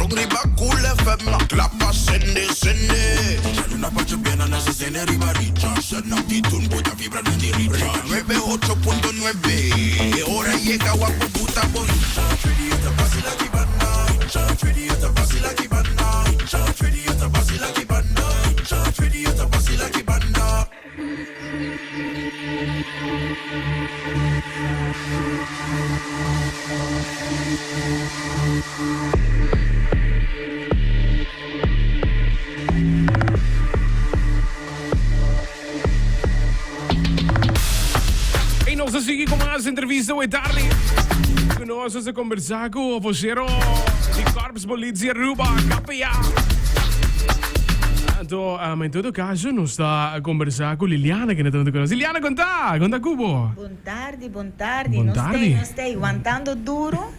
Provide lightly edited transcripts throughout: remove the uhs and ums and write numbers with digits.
Riba Cool FM Klapa sende sende Djaluna pa djobièrnè nos a sende riba Richard Send up di tune bo ta vibra den di Richard Nuebe ocho punto nuebe E ora yega wak bo buta bo Richard Radio ta basila ki banda Richard Radio ta basila ki banda Richard Radio ta basila ki banda Richard Radio ta basila ki banda. Y nos a sigui cu mas entrevista with Darly. Cu nos a conversa cu vocero di Korps Politie Aruba, KPA. Anto, um, en todo caso, nos ta conversa cu Liliana, que ta cu nos. Liliana, conta, conta cubo. Bon tardi, bon tardi. Bon Nos tardi. tei, nos tei, wantando duro.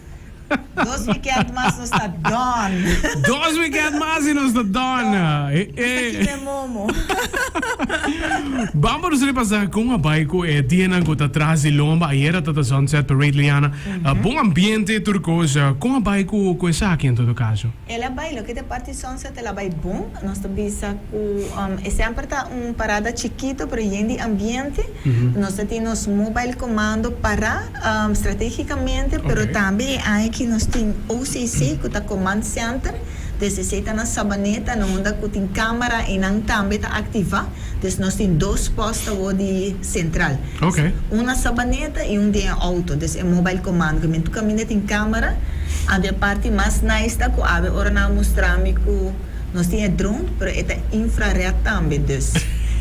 Dos weekend mas nos ta done. Dos weekend mas y nos ta done. Eh, eh. Esaki me momo. Bam pa nos repasa con a bay cu e dianan cu ta tras di lomba. Ayera ta ta Sunset Parade, Liliana. Bon ambiente, tur cos. Con a bay cu cu esaki en todo caso? El a bay, loke ta parti Sunset el a bay bon. Nos ta bisa cu e semper ta un parada chikito pero yen di ambiente. Nos ta tin nos mobile comando para strategicamente, pero tambe e aña aki nos tin OCC cu ta Command Center, dus esey ta na Sabaneta na unda cu tin camara y nan tambe ta activa, dus nos tin dos post awor di central, un na Sabaneta y un den e auto, dus e mobile commando, cu tur caminda tin camara, anto e parti mas nice ta cu awe ora nan a mustra mi cu. Nos tin e drone, pero e ta infrared tambe, dus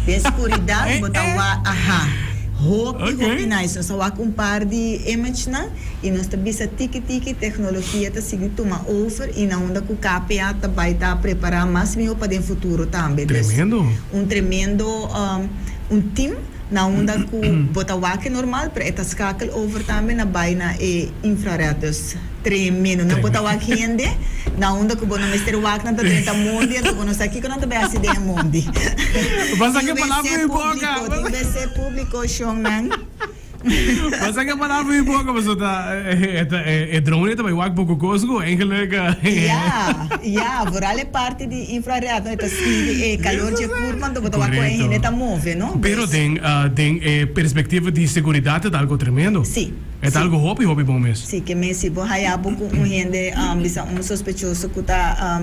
den skuridat bo ta wak, aha, hopi hopi nice. Nos a wak un par di imagenan i nos ta bisa tiki tiki teknologia ta sigui tuma over i na unda ku KPA ta bai ta prepará mas mihó pa den futuro tambe. Dus un tremendo un team na unda ku bo ta wak e normal, pero e ta skakel over tambe na bai na e infrared, dus. Tremendo. Nan bo ta wak hende na unda ku bo no mester wak, nan ta drenta mondi, anto bo no sa kiko nan ta bai hasi den e mondi. Basa Tin ke palabra wc mi boka. públiko, tin wc públiko, shonnan. Basa ke palabra mi boka, pasobra ta e ta e drone ta bai wak poko kos ku eigenlijk. Ya, ya, vooral e parti di infrared, no, e ta sinti e kalor dje kurpa, anto bo ta wak kon e hende ta move, no? Pero den den e perspektiva di seguridat e ta algo tremendo. Sí. E ta algo hopi hopi bon mes. Si ke mes si bo haya bo ku un hende bisa un sospechoso ku ta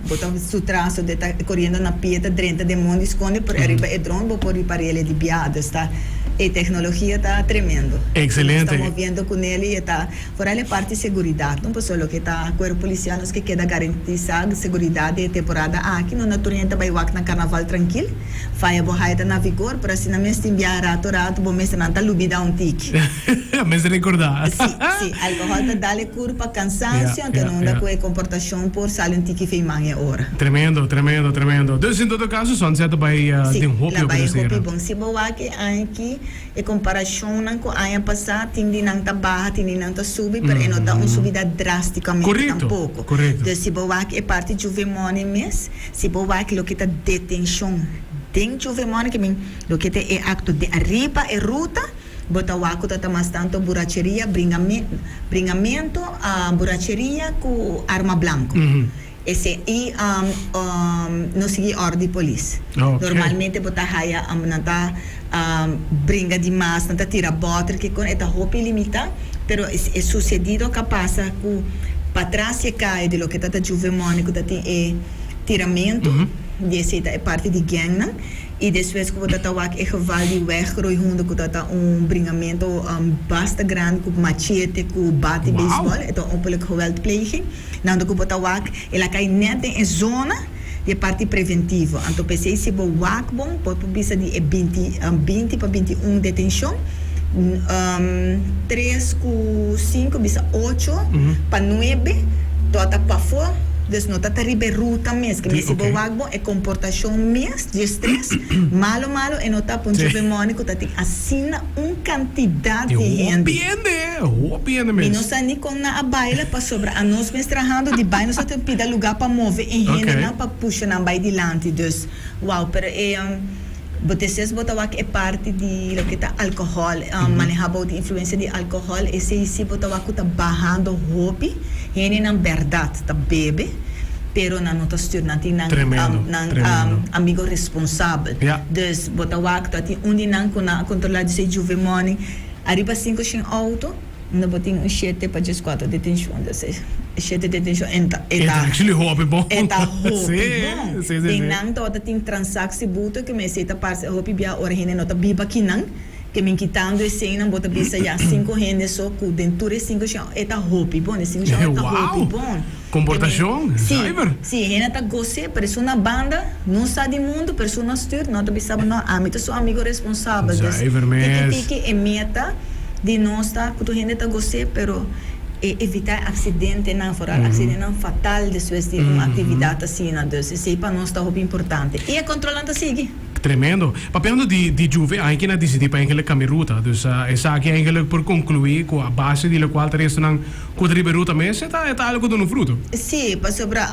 bo ta su tras o de ta koriendo na pie ta drenta den mondi skonde por ariba e dron bo por riparele di bia dus ta e teknologia ta tremendo. Excelente. Nos ta moviendo ku nel i e ta foral e parti seguridat no pasobra loke ta kuerpo polisial nos ke keda garantisa seguridat den e temporada aki no na tur hende ta bai wak na karnaval trankil. Faya bo haya ta na vigor, pero asina mes tin biaha rato rato bo mesternan ta lubida un tiki. Mester recorda. Si, si. Alcohol ta dal e curpa cansancio, anto no unda cu e comportacion por sali un tiki fei man e ora. Tremendo, tremendo, tremendo. Dus en todo caso Sunset ta bay Si, den hopi la hopi bay nos hopi era. bon. Si bo wak e aña aki, e comparacionnan cu aña pasa, tin di nan ta baha, tin di nan ta subi, pero e no ta un subida drasticamente Correcto, tampoco. correcto. Dus si bo wak e parti Juve Money mes, Si bo wak loke ta detenshon den Juve Money, ke men loke ta e akto den ariba e ruta, bo ta wak ku ta ta mas tanto buracheria, bringamento, buracheria ku arma blanko. Ese i no sigui òrdu di polis. Normalmente bo ta haya nan ta bringa di mas, nan ta tira bòter, kiko, e ta hopi limitá, pero e susedido ka pasa ku patras e kaya di loke ta ta Juve Money ku ta tin e tiramentu di esei ta e parti di gangnan i despues ku bo ta ta wak e geval di weggroei hundu ku ta ta un bringamento basta grandi ku machete ku bat di beisbòl e ta un openlijk geweldpleging nan ku bo ta wak el a kai nèt den e zona di e parti preventivo anto p'esei si bo wak bon bo por bisa di e binti binti pa 21 detenshon tres ku sinku bisa ocho pa nuebe to ta pafó dus no ta ta riba e ruta mes ke si bo wak bon e komportashon mes di e stres malo malo e no ta pon djobe moni ku ta tin asina un kantidat di hende. Hopi hende hopi hende Mi no mes. sa ni kon nan a baila pasobra anos mes trahando di bai nos a tin pida lugá pa move e hendenan pa pusha nan bai dilanti dus wow pero e Bo te ses bo ta wak e parti di loke ta alcohol, maneha bou di influencia di alcohol, esey si bo ta wak cu ta bahando hopi. Hendenan berdad ta bebe. pero nan no ta stuur, nan tin nan Tremendo, nan tremendo. amigo responsabel. Ja. Dus bo ta wak ta tin un di nan ku nan a kontrolá di se Juve Morning ariba sinku shen outo, unda bo tin un shete pa dieskuater detenshon. Dus e shete detenshon en ta e E ta ta actually hopi bon. e ta hopi Sí, bon. sí, sí, Den sí. nan tabata tin transaksie buto ke mester ta parse hopi bia ora hende no ta biba kinan. Ke min kitando eseinan bo ta bisa ya sinku hende so ku den tur e sinku shen e ta hopi bon, e sinku shen e ta hopi Wow! bon. Komportashon, Si, zuiver. si, hende ta gos'é, pero esun na banda no sa di mundu, pero esun na stuur no ta bisa bo no, ami ta su amigo responsabel. Dus Zuiver tiki mes. tiki e meta di nos ta ku tur hende ta gos'é, pero e evitá e aksidentenan, foral aksidentenan fatal despues di un aktividat asina. Dus esei pa nos ta hopi importante. I e kontrolnan ta sigui. Tremendo. Papiando di di Juve, Ainken a disidí pa enkele kambia ruta. Dus esaki enkele por konkluí ku a base di lokual ta restonan ku ta riba e ruta mes, e ta e ta algu duna fruto. Sí, pasobra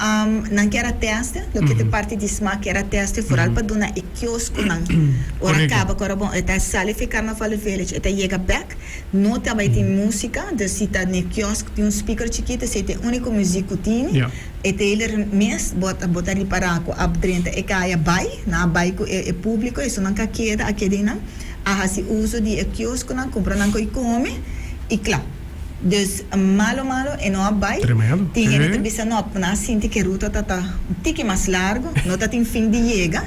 nan kier a teste, loke ta parti di smak kier a teste, foral pa duna e kioskonan. Ora Korekto. kaba ku ora bon, e ta sali fi Carnaval Village, e ta yega bèk, no ta bai tin músika, dus si ta n'e kiosk tin un speaker chikito, esei ta e úniko muzik ku tini. Ja. E trailer mes bo ta bo ta ripará ku a drenta e kaya bai, nan a bai ku e e públiko, esunnan ku a keda a keda einan, a hasi uso di e kioskonan, kumpra nan koi kome i kla. Dus malo malo e no a bai. Tremendo. Tin hende ta Sí. bisa no, nan a sinti ku e ruta ta ta un tiki mas largu, no ta tin fin di yega.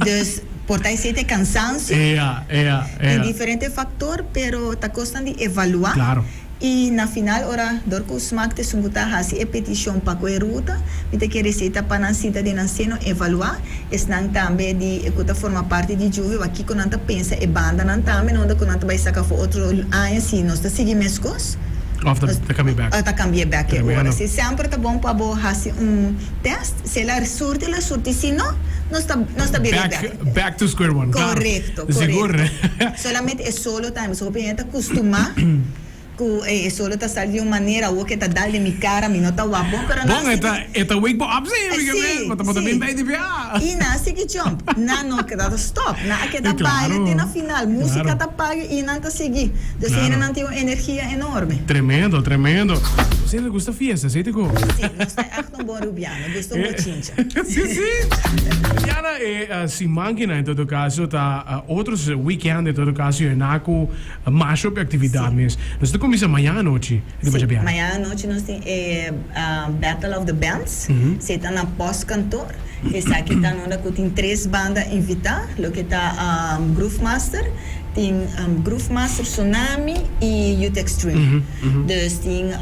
Dus por ta esei ta e kansansio. Ea, ea, Tin ea. diferente faktor, pero ta kosnan di evaluá. Klaro. I na final ora dor ku smak ta esun ku ta hasi e petishon pa ku e ruta, mi ta kere esei ta pa nan sita den nan seno evaluá esnan tambe di ku ta forma parti di Juve wak kiko nan ta pensa e bandanan tambe na unda ku nan ta bai saka for otro aña si nos ta sigui meskos Of ta kambia bek. Ta kambia bek e ora. Si semper ta bon pa bo hasi un test si el a surti el a surti si no nos ta nos ta bira bek. Back to square one. Korekto Sigur. korekto. Solamente e solo tambe so hopi hende ta kustumá. Ku e solo ta sali di un manera awor ke ta dal den mi kara mi no ta wak bon pero nan Bon e sigui ta e ta wake bo up si Si bo ta bo ta si bin bij di bia. I nan a sigui jump nan no keda ta stop nan a keda baila te na final musica ta paga i nan ta sigui dus hendenan tin un energia enorme. Tremendo tremendo. Bo ta gusta fiesta si tico? Si nos ta echt un bon rubiano gusta un bochincha. Si si Diana e siman kinan en todo caso ta otro weekend en todo caso yena cu Mas hopi actividad mes. Nos ta cuminsa mañana anochi riba Sí, djabièrnè. mañana anochi nos tin e Battle of the Bands. Esei ta na Postkantoor. Esaki ta unda cu tin tres banda invita, loke ta Groove Master, tin Groove Master, Tsunami y Youth Extreme. Dus tin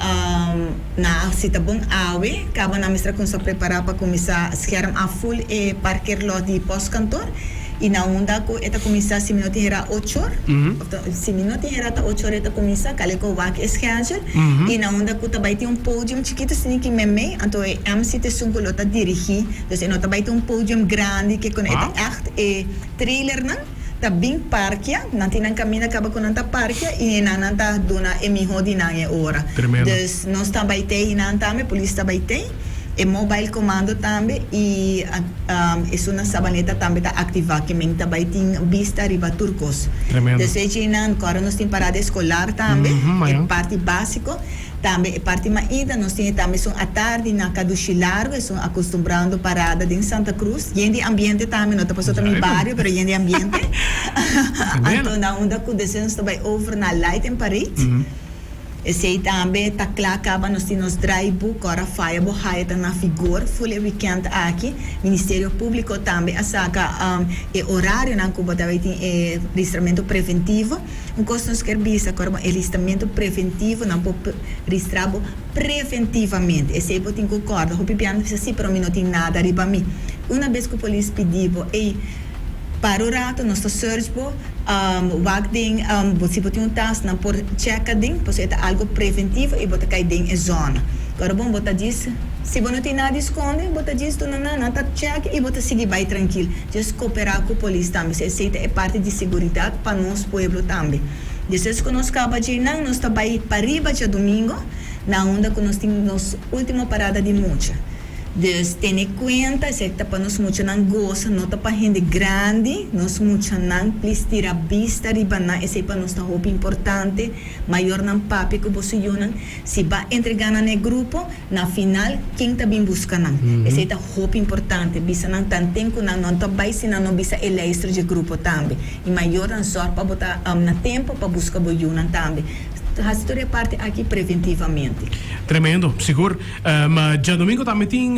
na si ta bon awe, caba nan mester a cuminsa prepara pa cuminsa scherm af full e parkeerlot di Postkantoor. I na unda ku e ta kuminsá si mi no tin hera ochor, òf ta si mi no tin hera ta ochor e ta kuminsá, kal e ku wak e schedule, i na unda ku ta bai tin un podium chikitu asina ki memei, anto e MC ta esun ku lo ta dirigí, dus e no ta bai tin un podium grandi ke ku e ta ègt e trailernan ta bin parkia, nan tin nan kaminda kaba ku nan ta parkia i nan nan ta duna e mihó di nan e ora. Tremendo. Dus nos ta bai tei nan tambe, polis ta bai tei. E mobile comando tambe y esun na Sabaneta tambe ta activa ke men ta bay tin bista riba tur cos. Tremendo. Despues djeinan cu ora nos tin parada escolar tambe, e parti basico, tambe e parti mainta nos tin e tambe esun atardi na Cadushi Largo, esun acostumbrando parada den Santa Cruz, yen di ambiente tambe, no ta pasobra ta mi bario pero yen di ambiente. Anto na unda cu despues nos ta bay over na Light and Parade. Esei tambe ta kla kaba nos tin nos draaiboek ora faya bo haya ta na vigor ful e weekend aki. Ministerio Publico tambe a saka e orarionan ku bo ta bay tin e registramentu preventivo. Un kos nos kier bisa ku ora bo e registramentu preventivo nan por registra bo preventivamente. Esei bo tin ku kòrda. Hopi biaha nan ta bisa si pero mi no tin nada riba mi. Una bes ku polis pidi bo ey para un rato nos ta search bo. Wak den bo si bo tin un tas nan por cheka den pasobra e ta algo preventivo y bo ta cay den e zona. Ora bon bo ta djis si bo no tin nada di sconde bo ta djis duna nan nan ta chek y bo ta sigui bay trankil. Djis coopera cu polis tambe so esey ta e parti di seguridad pa nos pueblo tambe. Despues cu nos caba djey nan nos ta bay pariba djadomingo na unda cu nos tin nos ultimo parada di mucha. Dus tene kuenta, esei ta pa nos muchanan gosa, no ta pa hende grandi. Nos muchanan, plis tira bista riba nan, esei pa nos ta hopi importante. Mayornan papia ku boso yunan, si ba entregá nan na e grupo, na final ken ta bin buska nan? Esei ta hopi importante, bisa nan tanten ku nan no ta bai si nan no bisa e leistro dje grupo tambe. I mayornan sòr pa bo ta na tempu pa buska bo yunan tambe. Hasi tur e parti aki preventivamente. Tremendo, sigur. Ma djadomingo tambe tin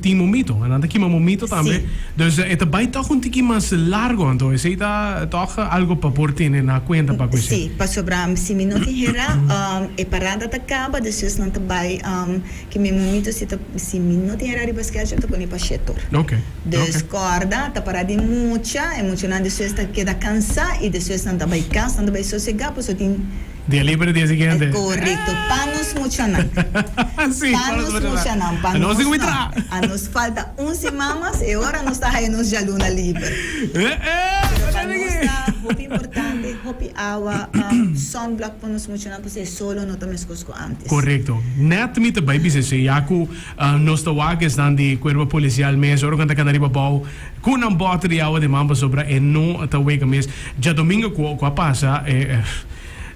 tin momito. Nan ta kima momito tambe. Sí. Dus e ta bai tòg un tiki mas largo anto. Esei ta tòg algo pa por tene na kuenta pa ku esei. Sí, pasobra si mi no tin hera e parada ta kaba despues nan ta bai kima e momito si ta si mi no tin hera riba schedule ta pone pa shetor. Ok. Dus kòrda ta para di mucha, e muchanan despues ta keda kansá i despues nan ta bai kas, nan ta bai sosegá pasobra tin. Dia libre dia siguiente. Korekto, pa nos muchanan. Sí, pa nos muchanan, pa nos nos no. no. A nos falta un siman mas e ora nos ta haya nos djaluna liber. Eh, eh, Pero pa nos ta hopi importante, hopi awa, sunblock pa nos muchanan pasobra e solo no ta meskos ku antes. Korekto. Nèt mi ta bai bisa esei, ya ku nos ta wak esnan di kuerpo polisial mes ora ku nan ta kanda riba bou ku nan bòter di awa den man pasobra e no ta wega mes. Djadomingo ku a pasa e.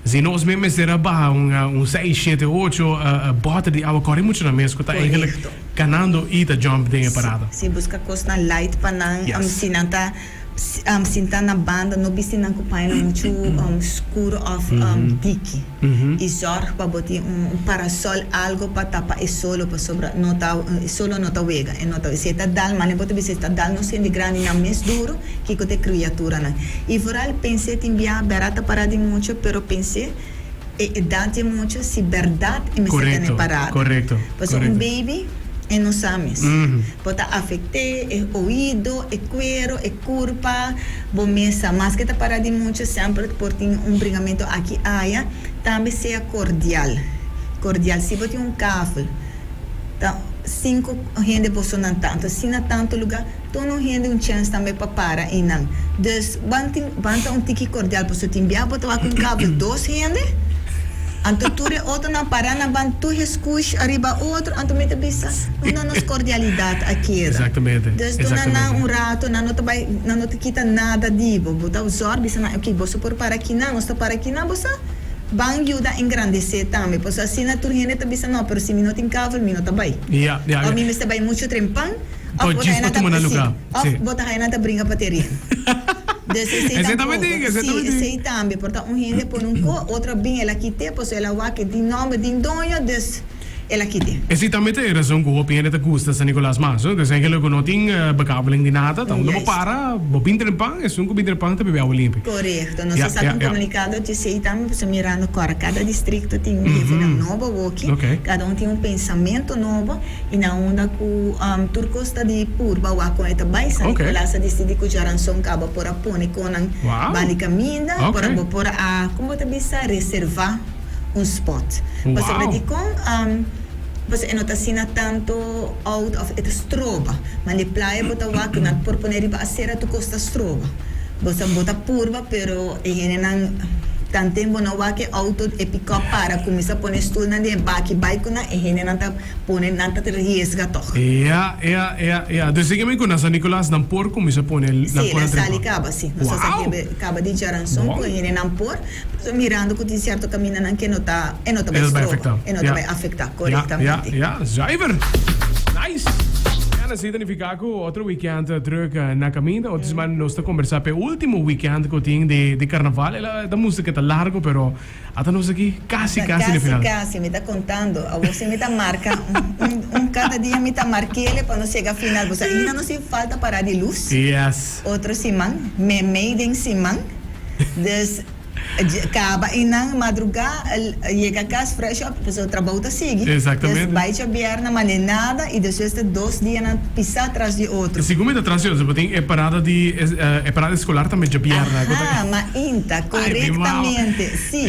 Si nos mes mester a baha un un seis, shete, ocho boter di awa kòrè muchu na mes ku ta eigenlijk Korekto. kanando i ta jump den e parada. Si, si buska kosnan light pa nan, Yes. si nan ta sinta na banda no bisti nan ku pañanan muchu skur òf diki. I zòrg pa bo tin un parasòl algo pa tapa e solo pasobra no ta e solo no ta wega e no ta si e ta dal mane bo ta bisa e ta dal nos hende grandinan mes duru. Kiko ta e kriaturanan? I vooral pens'é tin bia bèrdat ta pará di mucha, pero pens'é e edat di e mucha si bèrdat e mester tene Korekto, parada. korekto, Pasobra un korekto. baby e no sa mes. Bo ta afekt'é e oido, e kuero, e kurpa, bo mes sa. Maske ta pará di mucha semper por tin un bringamentu aki aya. Tambe sea kordial. Kordial. Si bo tin un kafel ta sinku hende bosonan ta. Anto asina tantu lugá. Duna un hende un chèns tambe pa para einan. Dus, ban tin, ban ta un tiki kordial, pasobra tin bia bo ta wak un kabel dos hende, anto tur e otronan para na ban tur heskush ariba otro, anto mi ta bisa, unda nos kordialidat a keda? Exactamente, Dus duna nan exactamente. un rato, nan no ta bai, nan no ta kita nada di bo. Bo ta zòrg bisa nan, oke, boso por para kinan, nos ta para kinan, bo sa ban yuda engrandesé tambe, pasobra asina tur hende ta bisa, no, pero si mi no tin kabel, mi no ta bai. Ja, ja, Òf ja. mi mester bai muchu trempan. Of Of bo ta djis haña pa nan ta tuma nan sí, lugar. of Sí. bo ta haña nan ta bringa pa tereno. Dus esei Esei tambe tampoco. tin, esei Sí, tambe tin. esei tambe. Por ta un hende pone un ko, otro a bin el a kit'é, pasobra el a wak e tin nomber, tin doño, dus el a kit'é. Esei tambe ta e razon ku hopi hende ta gusta San Nicolas mas, no? Dus eigenlijk ku no tin bekabeling di nada, ta unda bo Juist. para, bo bin trempan, esun ku bin trempan ta bebe awa limpi. Korekto. Nos Ja, a saka ja, un ja. komunikado djesei tambe, pasobra mirando ku ora kada distrikto tin un jefenan nobo awoki, Oké. kada un tin un pensamentu nobo. I na unda ku tur kos ta di purba wak kon e ta bai, San Nicolas a disidi ku djaranson kaba por a pone konnan banda di kaminda, por a bo por a, kon bo ta bisa, reservá un spot. Pasobra dikon? Pasobra e no ta asina tantu oud òf e ta stroba. Ma di playa bo ta wak ku nan por pone riba asera tur kos ta stroba. Bo sa bo ta purba pero e hendenan tanten bo no wak e outo, e pikòp para kuminsá pone stulnan den e baki bai ku nan, e hendenan ta. Pone nan ta riesga tog. Ja, ja, ja, ja. Dus ik ku na San Nicolas nan por kuminsá pone nan Sí, por nan trempa. sali kaba, sí. Nos a sa Wow! kebe kaba di djaranson ku Bon. e hende nan por, pasobra mirando ku tin sierto kamindanan ke no ta, e no ta E bai no ta bai stroba, afektá. e no ta Ja. bai afektá, Ja, ja, korektamente. ja. Zuiver! Nice! Ja, asina ta nifiká ku otro weekend druk na kaminda. Otro siman nos ta kombersá p'e último weekend ku tin di di karnaval. El a ta mustra ke ta largo, pero Ata nos aki casi casi na final. Casi casi, mi ta contando. Awor si mi ta marca un un cada dia mi ta markele pa nos yega final. Bo sa ainda nos tin falta para di luz. Yes. Otro siman, memey den siman. Dus caba einan madruga yega cas fresh up pasobra trabou ta sigui. Exactamente. Dus bay djabièrnè mane nada y despues ta dos dianan pisa tras di otro. Segun mi ta tras di otro, bo tin e parada di e parada escolar tambe djabièrnè. Aha, mainta. Korektamente, sí.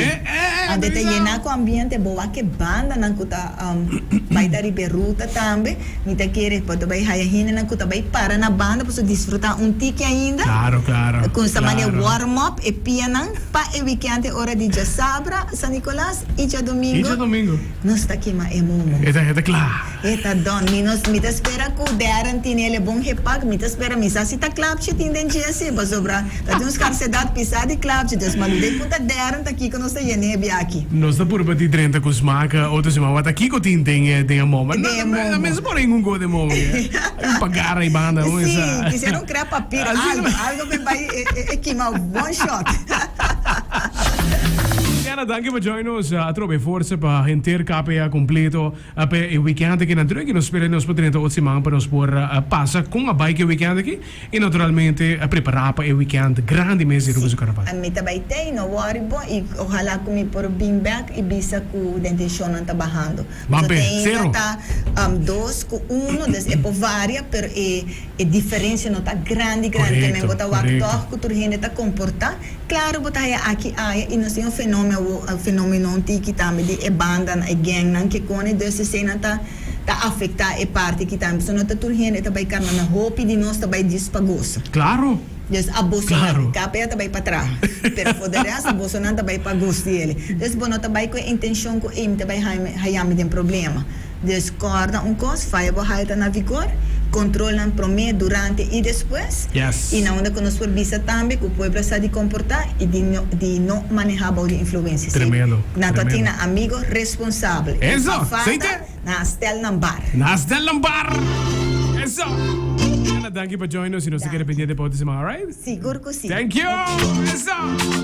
Ante ta yená ku ambiente, bo wak e bandanan ku ta bai ta riba e ruta tambe. Mi ta kere bo ta bai haya hendenan ku ta bai para na banda pasobra disfrutá un tiki ainda. Klaro, klaro, Ku sa manera klaro. warm up e pianan pa e. weekend e ora di djasabra, San Nicolas, y djadomingo. Y djadomingo. Nos ta kima e momo. E ta, e ta kla. E ta done. Mi nos, mi ta spera ku Darren tin el e bon gepak. Mi ta spera, mi sa si ta klapchi tin den dje si, pasobra ta tin un skarsedat pisá di klapchi. Dus malu den punta Darren ta kiko nos ta yene e biachi. Nos ta purba di drenta ku smak otro siman. Wata kiko tin den e, den e momo. Den e momo. Na mes por un go den momo. Un pagara i banda, un esa. Si, kisiera un krea papir, algo, algo pe bai e, e, e kima one shot. Diana, danki pa join nos. Atrobe forsa pa henter KPA completo pa e weekend aki na druk y nos spera nos por drenta otro siman pa nos por pasa con a bai ki weekend aki y naturalmente prepara pa e weekend grandi mes di Aruba su Carnaval. Mi ta bai tey, no worry bo y ojalá cu mi por bin bek y bisa cu den tensionnan ta bahando. Ban So pe, te cero. ta dos cu uno, dus e por varia pero e e diferencia no ta grandi grandi. Correcto, Bo ta wak correcto. toch cu tur hende ta comporta. Claro bo ta haya aki aya y nos tin un fenomeno un fenomeno tiki tambe di e bandanan, e gangnan ke kone, dus eseinan ta ta afecta e parti aki tambe. So no ta tur hende ta bay cana na hopi di nos ta bay djis pa goso. Claro. Dus a bosonan, Claro. KPA ta bay pa traha, pero for de rest a bosonan ta bay pa gusti ele. Dus bo no ta bay cu e intencion cu ey mi ta bay haya mi den problema. Dus corda un cos, faya bo haya ta na vigor, controlnan prome, durante y despues. Yes. Y na unda cu nos por bisa tambe cu pueblo sa di comporta y di no di no maneha bao di influencia. Si Tremendo, nan ta tin tremendo. nan amigo responsabel. Y Eso, pa falta, zeker. nan a stel nan bar. Nan a stel nan bar! Eso! Diana, danki pa join nos y nos ta keda Danki. pendiente pa otro siman, alright? Sigur cu si. Thank you! Eso!